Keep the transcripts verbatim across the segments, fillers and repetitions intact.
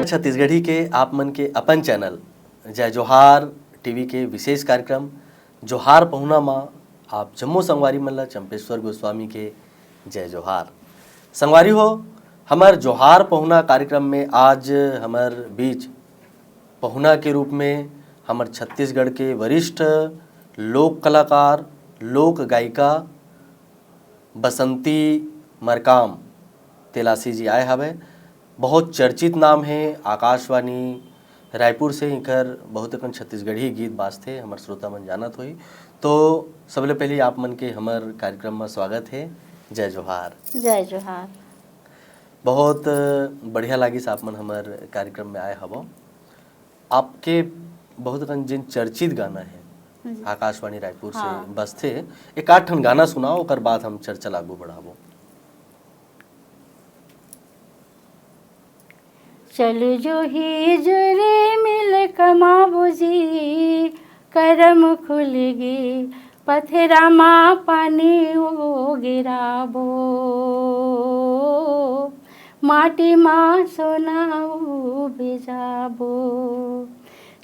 छत्तीसगढ़ी के आप मन के अपन चैनल जय जोहार टीवी के विशेष कार्यक्रम जोहार पहुना मा आप जम्मो संगवारी मन ला चंपेश्वर गोस्वामी के जय जोहार। संगवारी हो, हमर जोहार पहुना कार्यक्रम में आज हमर बीच पहुना के रूप में हमर छत्तीसगढ़ के वरिष्ठ लोक कलाकार, लोक गायिका बसंती मरकाम तेलासी जी आए हवे। बहुत चर्चित नाम हे आकाशवाणी रायपुर से, इकर बहुत अकन छत्तीसगढ़ी गीत बाजथे, हमर श्रोता मन जानत होही। तो सबले पहले आप मन के हमर कार्यक्रम में स्वागत हे। जय जोहार। जय जोहार। बहुत बढ़िया लागिस आप मन हमर कार्यक्रम में आए हवो। आपके बहुत अकन जिन चर्चित गाना हे जी। आकाशवाणी रायपुर से हाँ। बजथे, एक आध ठन गाना सुनाओ, ओकर बाद हम चर्चा ला आगू बढ़ाबो। चल जोही जुरे मिल कमाबो जी, करम खुलगे पथरा मा पानी ओ गिराबो, माटी मा सोना ओ बिजाबो।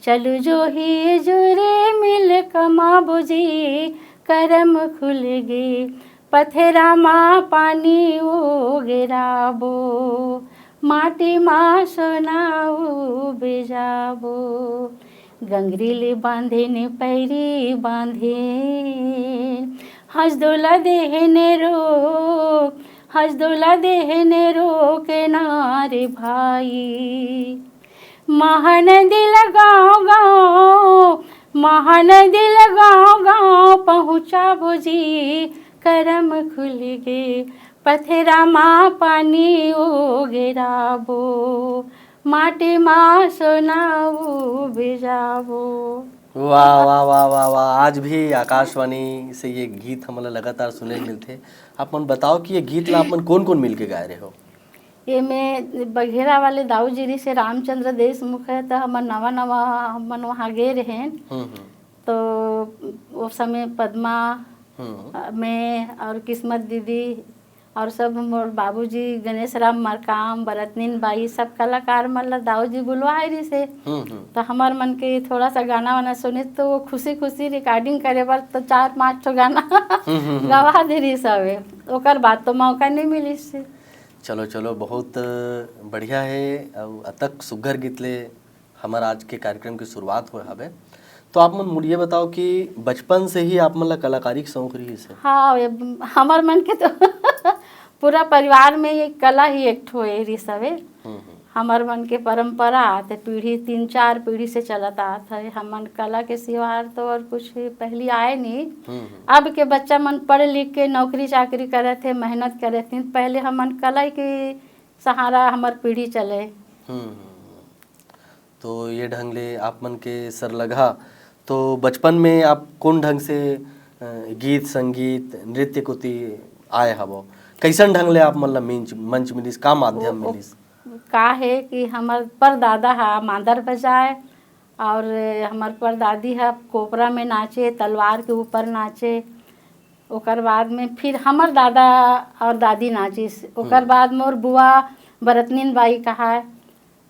चल जोही जुरे मिल कमाबो जी, करम खुलगे पथरा मा पानी ओ गिराबो, माटी मा सोना ओ बिजाबो। गंगरी ले बांधे ने पैरी बांधे, हंस दोला देहे ने रोक, हंस दोला देहे ने रोक ना रे भाई। महानदी ल गाँव गाँव, महानदी ल गाँव गाँव पहुँचाबो जी, करम खुलगे पथरा मा पानी ओ गिराबो, माटी मा सोना ओ बिजाबो। वाह, वाह, वाह, वाह, वाह। आज भी आकाशवाणी से ये गीत हमन ला लगातार सुने मिलथे। आप मन बताओ कि ये गीत ला आप मन कोन-कोन मिलके गाए रहे हो? ये में बघेरा वाले दाऊ जी से रामचंद्र देशमुख हे, त हमन नवा-नवा हमन वहाँ गे रहेन। हम्म, हम्म। तो वो समय पद्मा, हम्म। अ, मैं और किस्मत दीदी और सब मोर बाबूजी, गणेश राम मरकाम, बरतनीन बाई, सब कलाकार मन ला दाऊ जी बुलवाए रहिस हे। हम्म, हम्म। तो हमर मन के थोड़ा सा गाना वाना सुने तो वो खुशी खुशी recording करे बर तो चार पांच ठो गाना हम्म, हम्म, हम्म। गवा दे रहिस हवे। ओकर बाद तो मौका नहीं मिलिस हे। चलो, चलो, बहुत बढ़िया हे। अउ अतक सुग्घर गीत ले हमर आज के कार्यक्रम के शुरुआत होए हवे। तो आप मन मोला ये बताओ कि बचपन से ही आप मन ला कलाकारी के शौक रहिस हे? हाँ, ये हमर मन के तो पूरा परिवार में ये कला ही एक ठो ए रिहिस हवे। हम्म, हम्म। हमर मन के परंपरा आत हे, पीढ़ी तीन चार पीढ़ी से चलत आत हे। हमन कला के सिवा तो और कुछ पहली आए नहीं। हम्म, हम्म। अब के बच्चा मन पढ़ लिख के नौकरी चाकरी करत हे, मेहनत करत हे। पहले हमन कला के सहारा हमर पीढ़ी चले। हम्म, हम्म, हम्म। तो ये ढंग ले आप मन के सरलगहा, तो बचपन में आप कोन ढंग से, अ, गीत, संगीत, नृत्य कोति आए हवो? कैसन ढंग ले आप मन ला मिंच-, मंच मिलिस, का माध्यम ओ, ओ, मिलिस? का हे कि हमर परदादा ह मांदर बजाए और हमर परदादी ह कोपरा में नाचे, तलवार के ऊपर नाचे। ओकर बाद में फिर हमर दादा और दादी नाचिस। ओकर हम्म। बाद मोर बुआ बरतनीन बाई कहाए,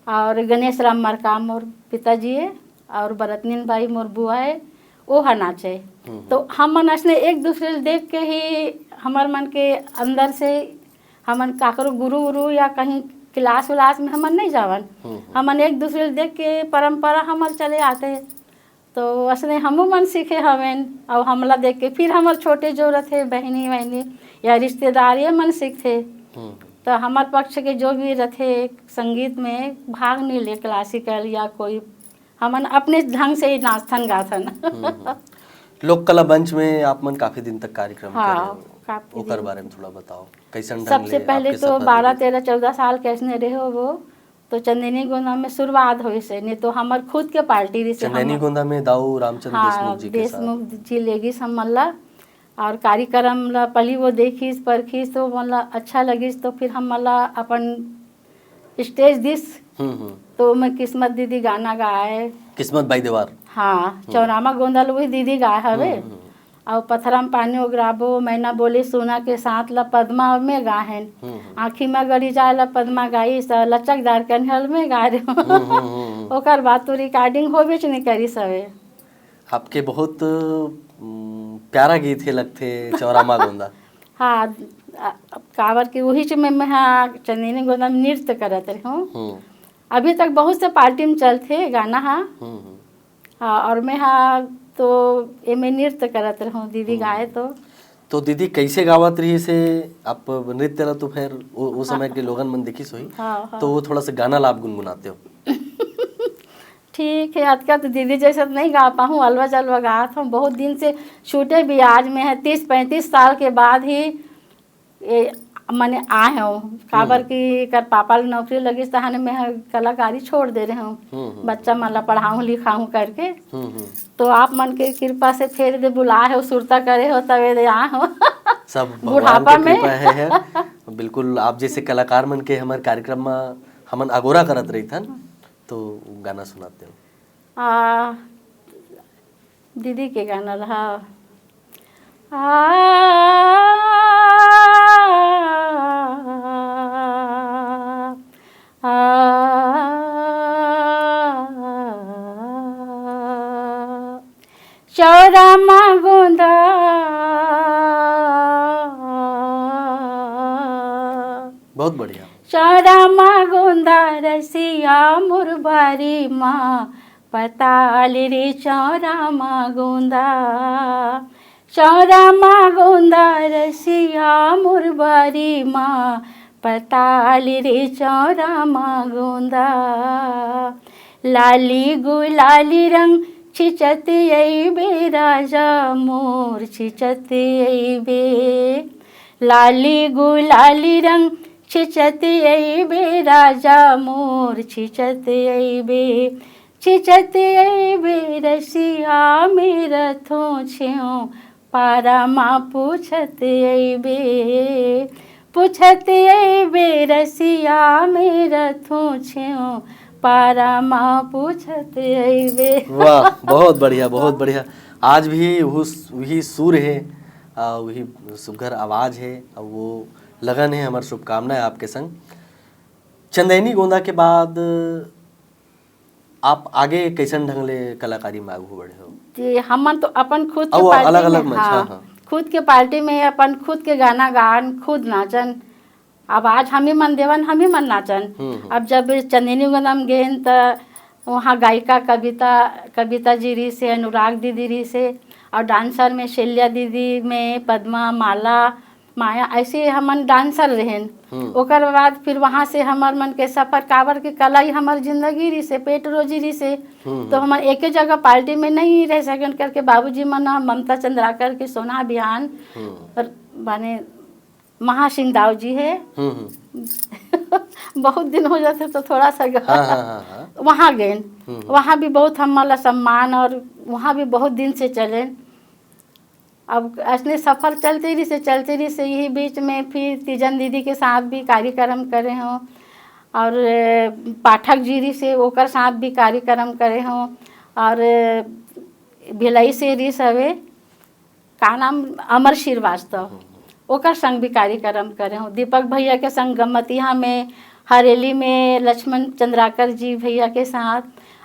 और गणेश राम मरकाम मोर पिताजी हे, और बरतनीन बाई मोर बुआ हे, ओ ह नाचे। हम्म, तो हम्म। हमन असने एक दूसरे ल देख के ही हमर मन के अंदर से हमन काकरो गुरु उरु या कहीं क्लास उलास में हमन नहीं जावन। हम्म, हम्म। हमन एक दूसरे ल देख के परंपरा हमर चले आते। तो असने हमू मन सीखे हवेन, अउ हमला देख के फिर हमर छोटे जो रथे बहिनी वहिनी या रिश्तेदार, ये मन सीखथे। हम्म। तो हमर पक्ष के जो भी रथे संगीत में भाग नहीं ले, क्लासिकल या कोई, हमन अपने ढंग से ही नाचथन गाथन। हम्म, हम्म। लोक कला मंच में आप मन काफी दिन तक कार्यक्रम हाँ, करे हो। काफी ओकर दिन। बारे में थोड़ा बताओ, कैसन ढंग सबसे ले पहले आपके तो सफर बारह, रहिस? तेरह, चौदह साल के असने रहे हो वो, तो चंदैनी गोंदा में शुरुआत होइस हे, नहीं तो हमर खुद के पार्टी रहिस हे, चंदैनी हमर गोंदा में दाऊ रामचंद्र हाँ, देशमुख जी के साथ। देशमुख जी लेगिस हमन ला, और कार्यक्रम ला पहली वो देखिस परखिस, तो मोला अच्छा लगिस, तो फिर हमन ला अपन स्टेज दिस, हम्म, हम्म। तो मैं किस्मत दीदी गाना गाए। किस्मत बाई देवार। हाँ, हम्म। चौरामा गोंदा ल वही दीदी गाए हवे। हम्म, हम्म। अउ पथरा म पानी उगराबो, मैना बोली सोना के साथ ला पद्मा में गाहेन। हम्म, हम्म। आँखी में गड़ी जाए ला पद्मा गाइस, अउ लचकदार कन्हल में गा रहे हम्म, हम्म, हम्म, हम्म। ओकर बाद तो रिकॉर्डिंग होबेच नहीं करिस हवे। आपके बहुत, उम, प्यारा गीत हे लगथे चौरामा गोंदा। हाँ, अ, काबर कि उही च में मैं हा चंदेनी गोंदा में नृत्य करत रहूँ। हम्म, अभी तक बहुत से पार्टी में चलथे गाना हा। हम्म, हम्म। हाँ, और मैं हा तो एमे नृत्य करत रहूँ, दीदी गाए तो। तो दीदी, कैसे गावत रहिस हे आप नृत्य ला? तो फिर वो, वो समय के लोगन मन देखिस होही, हाँ, हाँ। तो वो थोड़ा सा गाना ला आप गुनगुनाते हो। ठीक है, अतका तो दीदी जैसा तो नहीं गा पाहूँ, अलवा जलवा गात हूँ। बहुत दिन से छूटे भी आज में है, तीस पैंतीस साल के बाद ही ये मने आए हूँ। काबर कि कर पापा ल नौकरी लगिस, तहाने मैं ह कलाकारी छोड़ दे रहे हूँ। हम्म, हम्म। बच्चा मन ला पढ़ाऊँ लिखाऊँ करके। हम्म, हम्म। तो आप मन के कृपा से फेर दे बुलाए हो, सुरता करे हो, तबे दे आए हो। सब भगवान बुढ़ापा के में। कृपा है, है। बिल्कुल, आप जैसे कलाकार मन के हमर कार्यक्रम में हमन अगोरा करत रहिथन, तो गाना सुनाते हो। आ, दीदी के गाना रहा। आ, आ, चौरा मा गोंदा। बहुत बढ़िया। चौरा मा गोंदा रसिया मोर बारी मा पताल रे चौरा मा गोंदा। चौरा मा गोंदा रसिया मोर बारी मा पताल रे चौरा मा गोंदा। लाली गुलाली रंग छिचत अइबे राजा मोर छिचत अइबे। लाली गुलाली रंग छिचत अइबे राजा मोर छिचत अइबे। छिचत अइबे रसिया मेरा थोछेव पारा मा पूछत अइबे। पूछत अइबे रसिया मेरा थोछेव पारा मा पूछत अइबे। वाह, बहुत बढ़िया, बहुत बढ़िया। आज भी उस, वही सुर है, आ, वही सुघर आवाज है, और वो लगन है। हमार शुभकामना है आपके संग। चंदैनी गोंदा के बाद आप आगे कैसन ढंग ले कलाकारी में आगू बढ़े हो? जी, हमन तो अपन खुद के अउ पार्टी अलग-अलग में, मंच, हाँ, हाँ, हाँ। खुद के पार्टी में अपन खुद के गाना गान, खुद नाचन। अब आज हम ही मन देवन, हम ही मन नाचन। हम्म, हम्म। अब जब चंदेनी गोंदा में गेन त वहाँ गायिका कविता, कविता जी रहिसे, अनुराग दीदी रहिसे, और डांसर में शैल्या दीदी, में पद्मा, माला, माया, ऐसे हमन डांसर रहेन। हम्म। ओकर बाद फिर वहाँ से हमर मन के सफर, काबर के कला ही हमर जिंदगी रहिसे, पेट रोजी रहिसे। हम्म, तो हमन एके जगह पार्टी में नहीं रह सकन करके बाबूजी मन ह ममता चंद्राकर के सोना अभियान हम्म। पर माने महासिंह दाऊ जी है। हम्म, हम्म। बहुत दिन हो जाते तो थोड़ा सा ग- हाँ, हाँ, हाँ, हाँ। वहाँ गए। हम्म। वहाँ भी बहुत हमला सम्मान और वहाँ भी बहुत दिन से चले। अब ऐसने सफर चलते रहिसे, चलते रहिसे, यही बीच में फिर तीजन दीदी के साथ भी कार्यक्रम करे हों और ए, पाठक जी रहिसे ओकर साथ भी कार्यक्रम करे हों और ए, भिलाई से रहिस हवे का नाम, अमर श्रीवास्तव, ओकर संग भी कार्यक्रम करे हों। दीपक भैया के संग गम्मतिया में, हरेली में लक्ष्मण चंद्राकर जी भैया के साथ,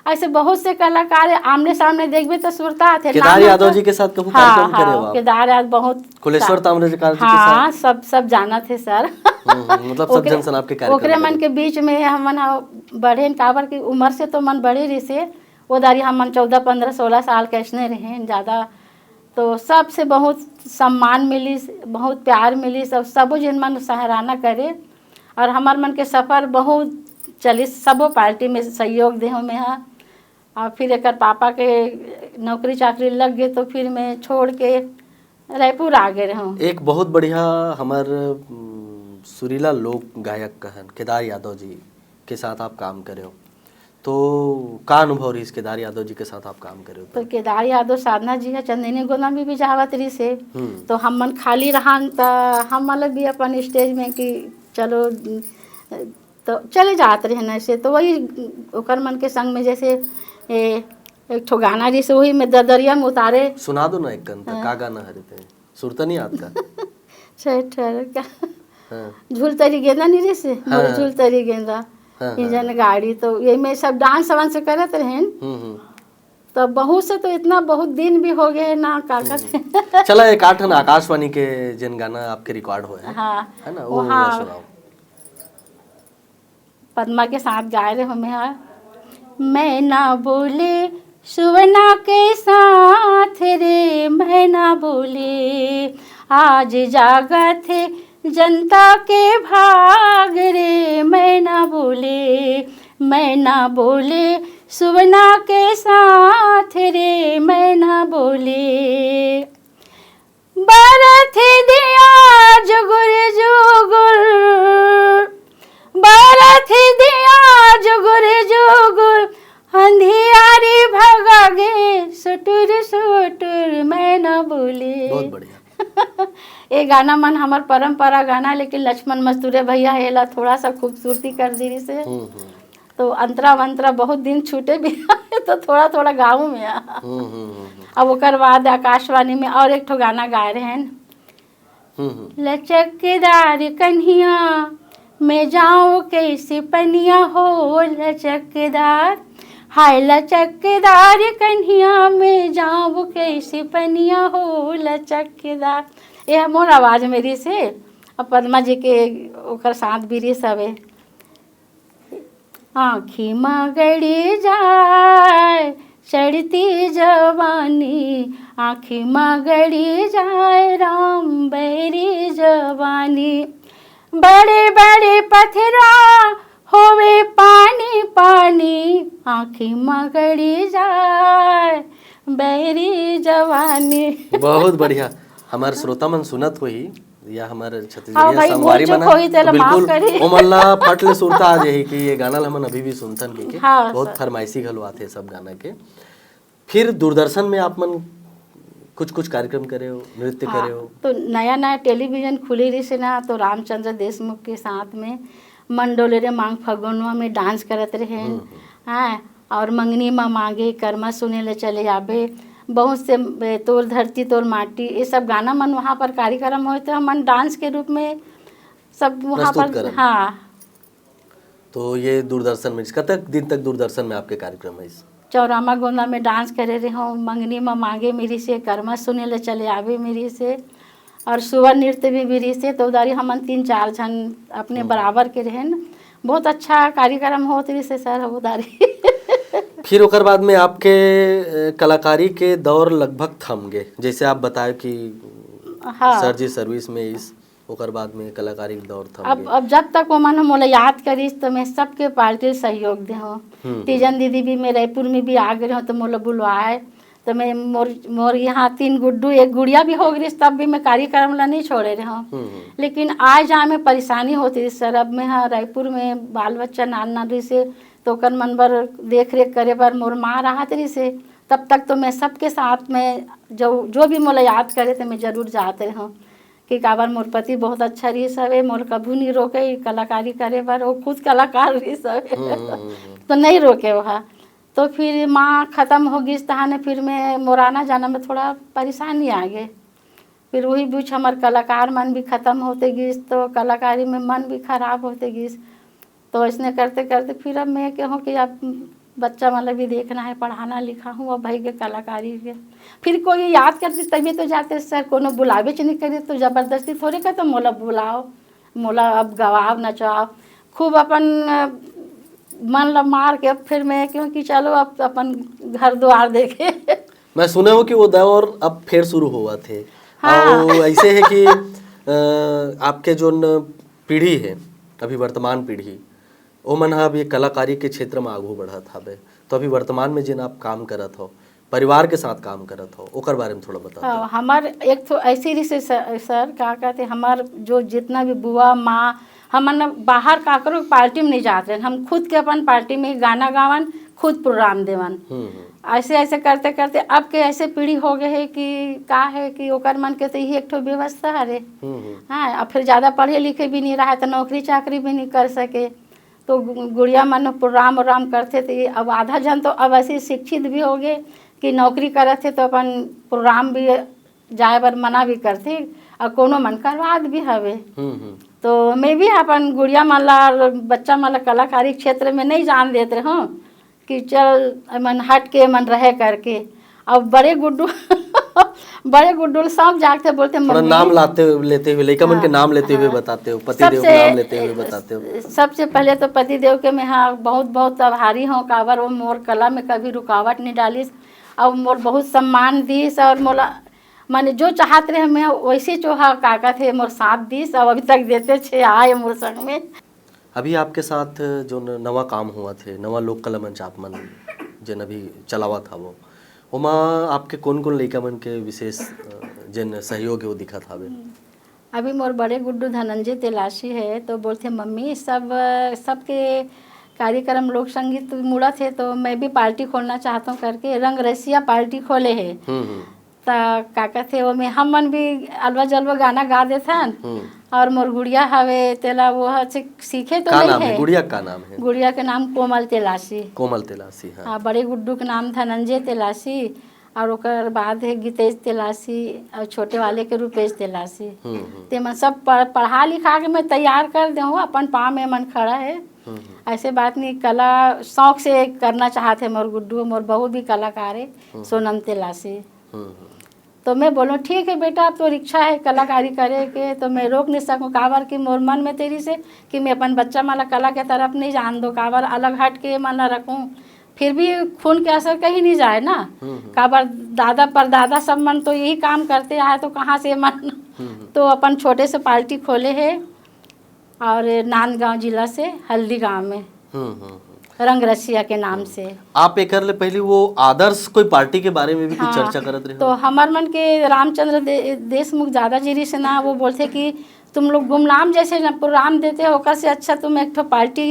ऐसे बहुत से कलाकार आमने सामने देखबे तो सुरता आथे। केदार नाम यादव तो जी के साथ कहूँ हाँ, कार्यक्रम करे हो हाँ, आप? केदार यादव बहुत कुलेश्वर ताम्रलिप्त जी के हाँ, साथ? सब सब जानत हे सर। हम्म, हम्म, मतलब सब ओकरे- जन सन आपके कार्यक्रम ओकरे मन करे। के बीच में हमन ह बढ़े न, काबर कि उम्र से तो मन बड़े रहिसे, वो दारी हमन चौदह, पन्द्रह, सोलह साल के ऐसने रहे ज़्यादा। तो सबसे बहुत सम्मान मिलिस, बहुत प्यार मिलिस, और सबो झन मन सराहना करे। और हमर मन के सफर बहुत चलिस, सबो पार्टी में सहयोग देहों मैं हा। और फिर एकर पापा के नौकरी चाकरी लग गए तो फिर मैं छोड़ के रायपुर आ गए रहूँ। एक बहुत बढ़िया हमर, उम, सुरीला लोक गायक कहन केदार यादव जी के साथ आप काम करे हो, तो का अनुभव रहिस केदार यादव जी के साथ आप काम करे हो? तो केदार यादव साधना जी ह चंदेनी गोंदा में भी जावत रहिसे, हम्म। तो हमन खाली रहन त हमन ल भी अपन स्टेज में कि चलो, तो चले जात रहन ऐसे। तो वही ओकर मन के संग में जैसे ए, एक ठो गाना रिहिस, वही में ददरिया में उतारे। सुना दो ना एक कन तक, हाँ। का गाना हरे ते? सुरता नहीं आता? छठ वाला का। हाँ। झूल तरी गेंदा नहीं रिहिस, हाँ। मोर झूल तरी गेंदा, हाँ, इंजन गाड़ी, तो ये में सब डांस वांस करत रहेन। हम्म हम्म। तो बहुत से तो इतना बहुत दिन भी हो गए ना, का कहते। चला एक आठ ना आकाशवाणी के जिन गाना आपके रिकॉर्ड हुए हैं, हाँ। है ना, वो वो हाँ। सुनाओ। पद्मा के साथ गाए रहे हमें, हाँ। मैं ना बोले सुवना के साथ रे, मैं ना बोले आज जागत है जनता के भाग रे, मैं ना बोले, मैं ना बोले सुवना के साथ रे, मैं ना बोले। बरत दिया जुगुर जुगुर, बरत दिया जुगुर जुगुर, अंधियारी भगा गे सुटुर सुटुर, मैं ना बोले। बहुत बढ़िया। ये गाना मन हमर परंपरा गाना, लेकिन लक्ष्मण मस्तुरे भैया एला थोड़ा सा खूबसूरती कर दी से। हम्म हम्म। तो अंतरा वंतरा बहुत दिन छूटे भी तो थोड़ा थोड़ा गाँव में आ। हम्म हम्म हम्म हम्म। अब ओकर बाद आकाशवाणी में और एक ठो गाना गाए रहे हैं। हम्म हम्म। लचकदार कन्हिया, मैं जाऊं कैसे पनिया हो लचकदार, हाय लचकदार कन्हिया, मैं जाऊं कैसे पनिया हो लचकदार। ये मोर आवाज में रिहिस हे, अब पद्मा जी के ओकर साथ भी रिहिस हवे। आँखी मा गड़ी जाए चढ़ती जवानी, आँखी मा गड़ी जाए राम बैरी जवानी। बड़े बड़े पथरा होवे पानी पानी, आँखी मा गड़ी जाए बैरी जवानी। बहुत बढ़िया। हमार श्रोता मन सुनत होही या हमार छत्तीसगढ़िया हाँ भाई, संगवारी भूल चूक मन होही, तेला तो माफ बिल्कुल करी। ओमन ला फट ले सुरता आ जाही कि ये गाना ला हमन अभी भी सुनथन कहिके। हाँ, बहुत सर। फरमाइशी घलो आथे सब गाना के। फिर दूरदर्शन में आप मन कुछ कुछ कार्यक्रम करे हो, नृत्य करे हो? तो नया नया टेलीविजन खुले रहिस ना, तो रामचंद्र देशमुख के साथ में मन डोले रे मांग फगुनवा में डांस करत रहे। हाँ, और मंगनी मा मांगे करमा सुने ले चले आबे, बहुत से ए, तोर धरती तोर माटी, ये सब गाना मन वहाँ पर कार्यक्रम होए तो हमन डांस के रूप में सब वहाँ प्रस्तुत पर करन। हाँ। तो ये दूरदर्शन में, कतक दिन तक दूरदर्शन में आपके कार्यक्रम है इस? चौरामा गोंदा में डांस करे रहे हो, मंगनी मा मांगे मेरी से, करमा सुने ले चले आबे मेरी से, और सुवर नृत्य भी मेरी से। तो उधारी हमन तीन चार झन अपने बराबर के रहे न। बहुत अच्छा कार्यक्रम होत रहिस हे सर, उधारी। फिर ओकर बाद में आपके अ, कलाकारी के दौर लगभग थम गए, जैसे आप बताए कि हाँ। सर जी सर्विस में इस, ओकर बाद में कलाकारी के दौर थम अब गए। अब जब तक वो मन मोला याद करिस तो मैं सबके पार्टी ल सहयोग दे हूँ। हम्म। तीजन दीदी भी मैं रायपुर में भी आ गए हूँ तो मोला बुलवाए, तो मैं मोर मोर यहाँ तीन गुड्डू एक गुड़िया भी हो गई, तब भी मैं कार्यक्रम ला नहीं छोड़े रहे हूँ। हम्म, हम्म। लेकिन आए जाए में परेशानी होती रही सर। अब मैं हाँ रायपुर में बाल बच्चा नान नान रही से, तो ओकर मन बर देख रेख करे बर मोर माँ रहत रही से, तब तक तो मैं सबके साथ में जो जो भी मोला याद करे तो मैं जरूर जात रहे हूँ। कि काबर मोर पति बहुत अच्छा रहिस हवे, मोर कभू नहीं रोके कलाकारी करे बर, वो खुद कलाकार रहिस हवे। हम्म, हम्म, हम्म, हम्म। तो नहीं रोके वहा। तो फिर माँ खत्म हो गिस तहाने फिर मैं मोर आना जाना में थोड़ा परेशानी आ गए। फिर वही बीच हमार कलाकार मन भी खत्म होते गिस, तो कलाकारी में मन भी खराब होते गिस। तो ऐसने करते करते फिर अब मैं कहूँ कि अब बच्चा मन ला भी देखना है, पढ़ाना लिखा हूँ, अब भाई के कलाकारी के। फिर कोई याद करती तभी तो जाते सर, कोनो बुलावे च नहीं करे तो जबरदस्ती थोड़े कहते मोला बुलाओ, मोला अब गवाओ नचाओ। खूब अपन अ, मन ला मार के फिर मैं कहूँ कि चलो अब अपन घर द्वार देखे। मैं सुने हूँ कि वो दौर अब फिर शुरू हुआ थे। हाँ। और ऐसे है कि अ, आपके जो न पीढ़ी है, अभी वर्तमान पीढ़ी, ओमन ह अभी कलाकारी के क्षेत्र में आगू बढ़त हवे, तो अभी वर्तमान में जिन आप काम करत हो, परिवार के साथ काम करत हो, ओकर बारे में थोड़ा बता हाँ, दो। हमार एक ठो ऐसी रिहिस हे सर, सर, का कहते, हमार जो जितना भी बुआ माँ, हमन बाहर काकरो पार्टी में नहीं जात रहे, हम खुद के अपन पार्टी में गाना गावन, खुद प्रोग्राम देवन। हम्म, हम्म। ऐसे ऐसे करते करते अब के ऐसे पीढ़ी हो गए है कि का है कि ओकर मन के तो यही एक ठो व्यवस्था हरे। हम्म, हम्म। हाँ, अब फिर ज़्यादा पढ़े लिखे भी नहीं रहा तो नौकरी चाकरी भी नहीं कर सके। तो गु-, गुड़िया मन प्रोग्राम उग्राम करथे, तो ये अब आधा झन तो अब ऐसे शिक्षित भी हो गए कि नौकरी करत हे, तो अपन प्रोग्राम भी जाए बर मना भी करथे, और कोनो मन करवात भी हवे। हम्म, हम्म। तो मैं भी अपन गुड़िया मन ला और बच्चा मन ला कलाकारी क्षेत्र में नहीं जान देत रहूं कि चल, मन हट के मन रहे करके। अब बड़े गुड्डू बड़े गुड्डू सब जागते बोलते, थोड़ा "मम्मी।" नाम लाते हुए, लेते हुए, लइका मन के हाँ, नाम लेते हुए हाँ। बताते हो, पति देव सबसे, के नाम लेते हुए बताते हो। सबसे पहले तो पति देव के मैं, हाँ, बहुत बहुत आभारी हूँ, काबर वो मोर कला में कभी रुकावट नहीं डालिस, और मोर बहुत सम्मान दिस, और मोला, माने, जो चाहत रहे, मैं वैसे चोहा काका थे, मोर साथ दिस, और अभी तक देते छे, आए मोर संग में। अभी आपके साथ जो न-, नवा काम हुआ थे, नवा लोक कला मंच आप मन जेन अभी चलावत हवो, ओमा आपके कौन-कौन लइका मन के विशेष, अ, जेन सहयोग हे, वो दिखत हवे? अभी मोर बड़े गुड्डू धनंजय तेलासी है, तो बोलथे, "मम्मी, सब, सबके कार्यक्रम लोक संगीत मुड़त हे, तो मैं भी पार्टी खोलना चाहता हूँ," करके रंग रसिया पार्टी खोले है। हम्म, हम्म। त का कथे, ओमे हमन भी अलवा जलवा गाना गा देथन। हम्म। और मोर गुड़िया हवे, तेला वो ह से सीखे तो का नहीं नाम है? है। गुड़िया का नाम है? गुड़िया के नाम कोमल तेलासी। कोमल तेलासी, हाँ। हाँ, बड़े गुड्डू के नाम धनंजय तेलासी, और ओकर बाद है गीतेश तेलासी, और छोटे वाले के रूपेश तेलासी। हम्म, हम्म। ते मन सब पढ़-, पढ़ा लिखा के मैं तैयार कर दे हूँ, अपन पाँव में मन खड़ा है। हम्म, हम्म। ऐसे बात नहीं, कला शौक से करना चाहत है मोर गुड्डू, मोर बहू भी कलाकार है, हम्म। सोनम तेलासी। हम्म, हम्म। तो मैं बोलूँ, "ठीक है बेटा, अब तोर इच्छा है कलाकारी करे के, तो मैं रोक नहीं सकूँ, काबर कि मोर मन में तेरी से कि मैं अपन बच्चा मन ला कला के तरफ नहीं जान दो, काबर अलग हट के मन ला रखूँ, फिर भी खून के असर कहीं नहीं जाए ना।" हम्म, हम्म। काबर दादा परदादा सब मन तो यही काम करते आए, तो कहाँ से मन हम्म, हम्म। तो अपन छोटे से पार्टी खोले है। और नांदगांव जिला से हल्दी गांव में हम्म, हम्म, हम्म। रंग रसिया के नाम हम्म। से। आप एकर ले पहले वो आदर्श कोई पार्टी के बारे में भी कुछ हाँ, चर्चा करत रहे तो हो? हमर मन के रामचंद्र दे-, देशमुख दादाजी री से ना, वो बोलथे कि "तुम लोग गुमनाम जैसे ना प्रोग्राम देते हो, ओकर से अच्छा तुम एक ठो पार्टी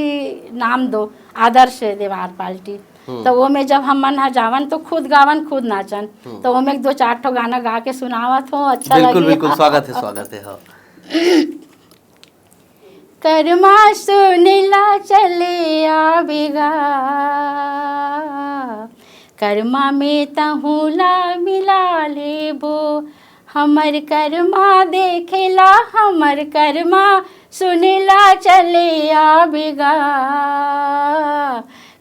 नाम दो, आदर्श देवार पार्टी।" हम्म। तो वो में जब हम मन ह जावन तो खुद गावन, खुद नाचन। हम्म। तो वो में एक दो चार ठो गाना गा के सुनावत हो, अच्छा बिल्कुल, लगी। बिल्कुल, स्वागत है, स्वागत है, हाँ। करमा सुनेला चले आबे गा, करमा में तहूँ ला मिला लेबो। हमर करमा देखेला, हमर करमा सुनेला चले आबे गा,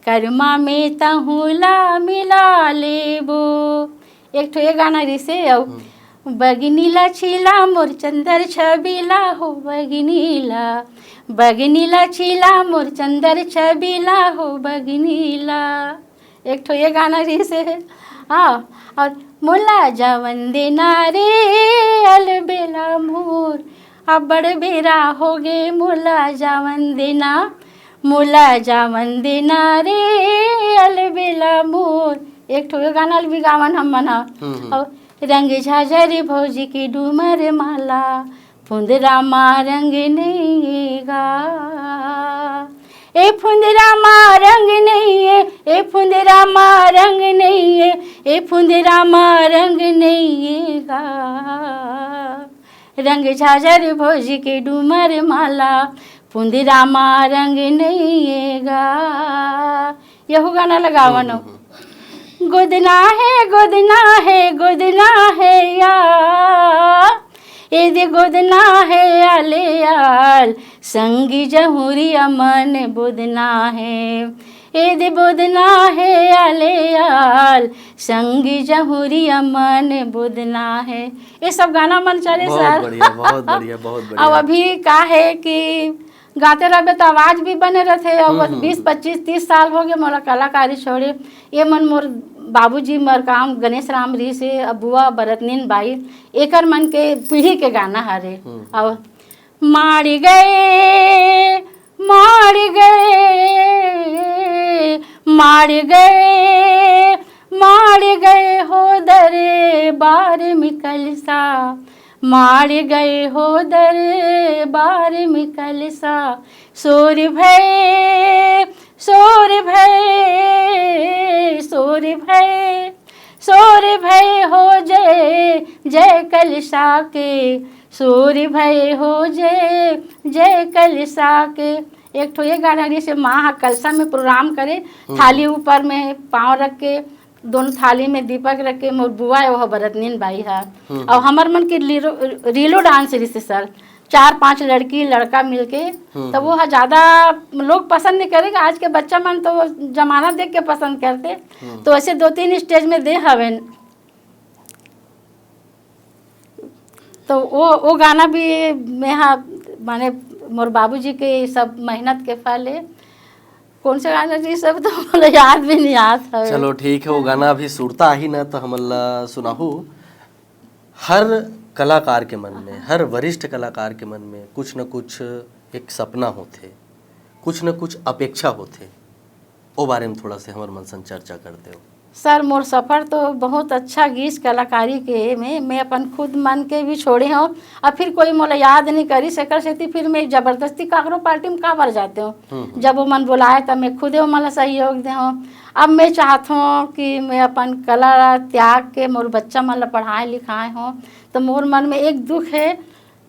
करमा में तहूँ ला मिला लेबो। एक ठो ये गाना रिसे अउ हम्म। बगिनी ला छीला मोर चंदर छबीला हो बगिनी ला, बगिनी ला छीला मोर चंदर छबीला हो बगिनी ला। एक ठो ये गाना रिसे। हाँ, और मोला जावन देना रे अलबेला मोर, अब्बड़ बेरा होगे मोला जावन देना, मोला जावन देना रे अलबेला मोर। एक ठो ये गाना ल भी गावन हम मन ह। हम्म, हम्म। और रंग झाझर भौजी की डूमर माला, फुंदरा मा रंग नइये गा। ए फुंदरा मा रंग नइये, ए फुंदरा मा रंग नइये, ए फुंदरा मा रंग नइये गा। रंग झाझर भौजी के डूमर माला, फुंदरा मा रंग नइये गा। यहू गाना लगावन। हम्म, हम्म, हम्म। गोदना है, गोदना है, गोदना है या, ए दे गोदना है आले आल, संगी जहुरी अमन बोदना है, ए दे बोदना है आले आल, संगी जहुरी अमन बोदना है। ये सब गाना मन चले बहुत सर। बढ़िया, बहुत बढ़िया, बहुत अब बढ़िया। अभी का है कि गाते रहबे तो आवाज भी बने रहथे। अब हम्म, हम्म, बीस, हम्म। पच्चीस, तीस साल हो गए मोला कलाकारी छोड़े। ये मन मोर बाबूजी मर काम गणेश राम री से, अब बुआ बरतनीन बाई, एकर मन के पीढ़ी के गाना हरे। हम्म। और मार गए, मार गए, मार गए, मार गए हो दरबार में कलसा, मार गए हो दरबार में कलसा। शोर भय, शोर भय, शोर भय, शोर भय हो जय, जय कलसा के। शोर भय हो जय, जय कलसा के। एक ठो ये गाना रहिस हे, माँ ह कलसा में प्रोग्राम करे, हम्म। थाली ऊपर में पाँव रख के, दोनों थाली में दीपक रख के, मोर बुआ हे, ओह बरतनीन बाई ह। हम्म। अउ हमर मन के लीलो, रीलो डांस रहिस हे सर, चार पांच लड़की लड़का मिलके, हम्म। तो वो ह ज्यादा लोग पसंद नहीं करेगा। आज के बच्चा मन तो जमाना देख के पसंद करते, हम्म। तो ऐसे दो तीन स्टेज में दे हवे। तो वो, वो गाना भी मैं हा, माने मोर बाबूजी के सब मेहनत के फल है। कौन से गाना जी, सब तो मोला याद भी नहीं आता है। चलो ठीक है, वो गाना अभी सुरता आही ना तो हमन ला सुनाहू। हर कलाकार के मन में, हर वरिष्ठ कलाकार के मन में कुछ न कुछ एक सपना होथे, कुछ न कुछ अपेक्षा होथे। ओ बारे में थोड़ा से हमर मन संग चर्चा करते हो। सर, मोर सफर तो बहुत अच्छा गीस कलाकारी के में, मैं अपन खुद मन के भी छोड़े हूँ, और फिर कोई मोला याद नहीं करिस, एकर सेती फिर मैं जबरदस्ती काकरो पार्टी में काबर जाते हूँ। हम्म, हम्म। जब वो मन बुलाए, तब मैं खुदे वो मन ला सहयोग दे हूँ। अब मैं चाहत हूँ कि मैं अपन कला ला त्याग के मोर बच्चा मन ला पढ़ाए लिखाए हूँ, तो मोर मन में एक दुख है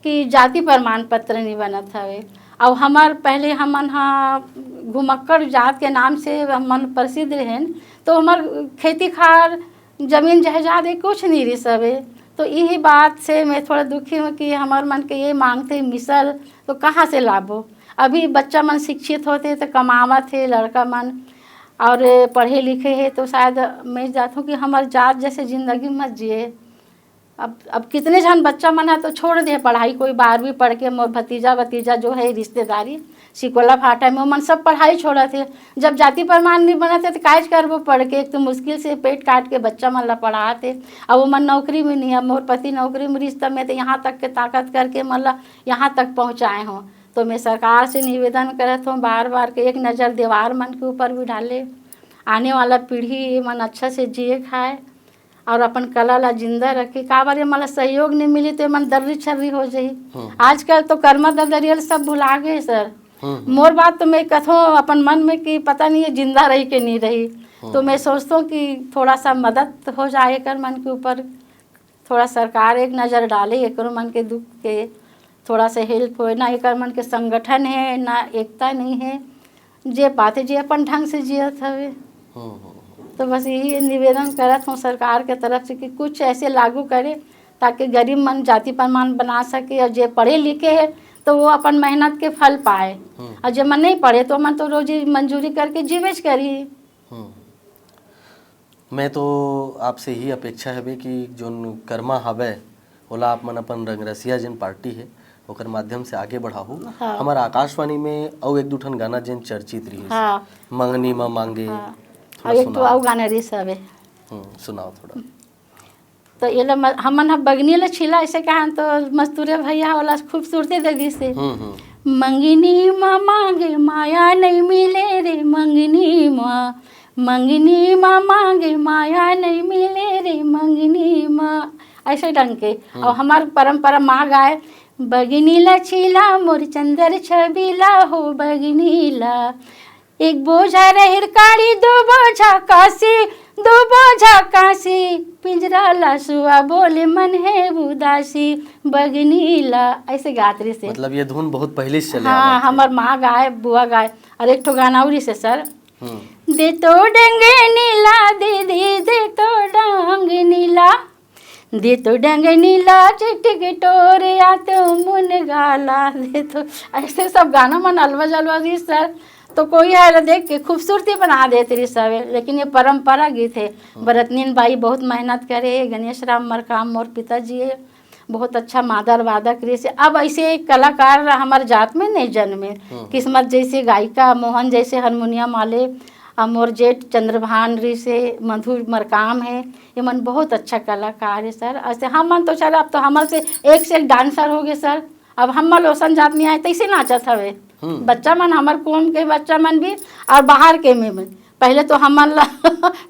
कि जाति प्रमाण पत्र नहीं बनत हवे। अउ हमर पहले हमन ह घुमक्कड़ जात के नाम से हमन प्रसिद्ध रहेन, तो हमर खेती खार, जमीन जायदाद ये कुछ नहीं रहिस हवे। तो यही बात से मैं थोड़ा दुखी हूँ कि हमर मन के ये मांगथे मिसल, तो कहाँ से लाबो? अभी बच्चा मन शिक्षित होते तो कमावत हे लड़का मन, और पढ़े लिखे हे, तो शायद मैं चाहत हूँ कि हमर जात जैसे जिंदगी मत जिए। अब, अब कितने झन बच्चा मन ह तो छोड़ दे पढ़ाई, कोई बारहवीं पढ़ के, मोर भतीजा भतीजा जो है रिश्तेदारी सिकोला फाटा में, ओमन सब पढ़ाई छोड़त हे। जब जाति प्रमाण नहीं बनत हे तो काहेच करबो पढ़ के, एक तो मुश्किल से पेट काट के बच्चा मन ला पढ़ात हे, अब ओमन नौकरी में नहीं है। मोर पति नौकरी में रिश्ता में तो यहाँ तक के ताकत करके मन ला यहाँ तक पहुँचाए हों। तो मैं सरकार से निवेदन करत हूँ बार बार के एक नज़र दीवार मन के ऊपर भी डाले, आने वाला पीढ़ी मन अच्छा से जिए खाए और अपन कला ला जिंदा रखे। काबर ये मन ला सहयोग नहीं मिली तो ये मन दर्री छर्री हो जाही। हम्म। आजकल तो कर्मा ददरियल सब भुला गए सर। हम्म, हम्म। मोर बात तो मैं कथों अपन मन में कि पता नहीं ये जिंदा रही के नहीं रही। हम्म। तो मैं सोचता हूँ कि थोड़ा सा मदद हो जाए कर मन के ऊपर, थोड़ा सरकार एक नज़र डाले एकरो मन के दुख के, थोड़ा सा हेल्प होए। ना एकर मन के संगठन है, ना एकता नहीं है, जे पाथे जे अपन ढंग से जियत हवे। हम्म, हम्म, हम्म। तो बस यही निवेदन करत हूँ सरकार के तरफ से कि कुछ ऐसे लागू करे ताकि गरीब मन जाति प्रमाण बना सके, और जे पढ़े लिखे है तो वो अपन मेहनत के फल पाए, हम्म। और जे मन नहीं पढ़े तो मन तो रोजी मंजूरी करके जीवेच करी। हम्म। मैं तो आपसे ही अपेक्षा हवे कि जोन कर्मा हवय, ओला आप मन अपन रंगरसिया जेन पार्टी हे, ओकर माध्यम से आगे बढ़ाहू। हाँ। हमर आकाशवाणी में अउ एक दू ठन गाना जेन चर्चित रिहिस, हाँ। मंगनी म मांगे, हाँ। थोड़ा अउ एक ठो सुनाओ। अउ गाना रिहिस हवे। हम्म, सुनाओ थोड़ा। तो ये ला म-, हमन ह बगनी ला छीला ऐसे कहन तो मस्तूरे भैया ओला खूबसूरती दे दिस हे। हम्म, हम्म। मंगनी म मांगे माया नहीं मिले रे, मंगनी म, मंगनी म मांगे माया नहीं मिले रे, मंगनी म, ऐसे ढंग के। हम्म। और हमार परंपरा माँ गाए, बगनी ला छीला मोर चंदर छबीला हो बगनी ला, एक बोझा रहर काड़ी, दो बोझा काशी, दो बोझा काशी, पिंजरा ला सुआ बोले मन है उदासी, बगनी ला। ऐसे गात रहिस हे। मतलब ये धुन बहुत पहले से चले हाँ, आवत हे। हमर माँ गाए, बुआ गाए। और एक ठो गाना और से सर। हम्म। दे तो डंगे नीला दीदी, दे तो डांग नीला, दे तो डंगे नीला चिटिक टोर, या तो मुन गाला, दे तो, ऐसे सब गाना मन अलवा जलवा रहिस सर। तो कोई है देख के खूबसूरती बना देत रहिस हवे, लेकिन ये परंपरा गीत है। हम्म। बरतनीन बाई बहुत मेहनत करे, गणेश राम मरकाम मोर पिताजी है, बहुत अच्छा मादल वादक रहिस हे। अब ऐसे कलाकार हमार जात में नहीं जन्मे। हम्म। किस्मत जैसे गायिका, मोहन जैसे हारमोनियम वाले, अउ मोर जेठ चंद्रभान रहिस हे, मधु मरकाम हे, ये मन बहुत अच्छा कलाकार हे सर। ऐसे हम मन तो चल, अब तो हमर से एक से एक डांसर हो गए सर। अब हम मन ओसन जात नहीं आए, तैसे नाचत हवे। हम्म। बच्चा मन, हमर कौम के बच्चा मन भी और बाहर के में भी। पहले तो हमन ला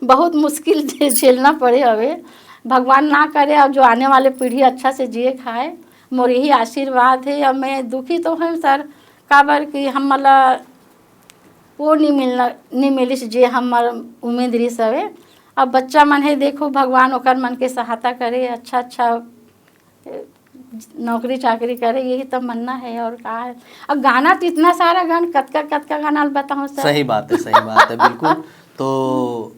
बहुत मुश्किल झे-, झेलना पड़े हवे। भगवान ना करे, अब जो आने वाले पीढ़ी अच्छा से जिए खाए, मोर यही आशीर्वाद है। अब मैं दुखी तो हूँ सर, काबर कि हमन ला वो नहीं मिलना, नहीं मिलिस जे हमर उम्मीद रहिस हवे। अब बच्चा मन है, देखो भगवान ओकर मन के सहायता करे, अच्छा अच्छा नौकरी चाकरी करे, यही तो मन्ना है, और का है। अब गाना तो इतना सारा गाना, कतका कतका गाना ल बताऊं सर। सही बात है, सही बात है, बिल्कुल। तो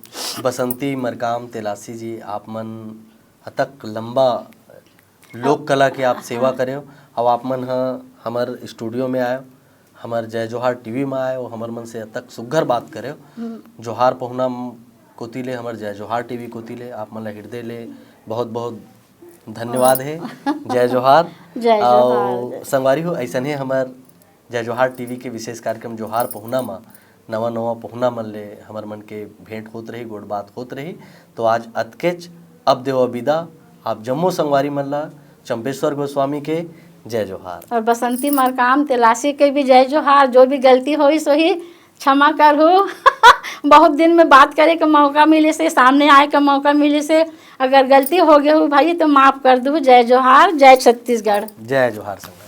बसंती मरकाम तेलासी जी, आप मन अतक लंबा लोक कला के आप सेवा करे हो, अब आप मन ह हमर स्टूडियो में आयो, हमर जय जोहार टीवी में आयो, हमर मन से अतक सुग्घर बात करे हो। जोहार पहुना म-, कोति ले, हमर जय जोहार टीवी कोति ले आप मन ला हृदय ले बहुत बहुत धन्यवाद है। जय जोहार। जय जोहार, अउ जय। संगवारी हो, ऐसने हमर जय जोहार टीवी के विशेष कार्यक्रम जोहार पहुना म नवा नवा पहुना मन ले हमर मन के भेंट होत रही, गोठ बात होत रही। तो आज अतकेच, अब देवा विदा। आप जम्मो संगवारी मन ला चंपेश्वर गोस्वामी के जय जोहार। और बसंती मरकाम तेलासी के भी जय जोहार। जो भी गलती होइस होही, क्षमा करहू। बहुत दिन में बात करे के मौका मिलिस हे, सामने आए के मौका मिलिस हे। अगर गलती हो गे हो भाई तो माफ कर दू। जय जोहार, जय छत्तीसगढ़। जय जोहार संगवारी।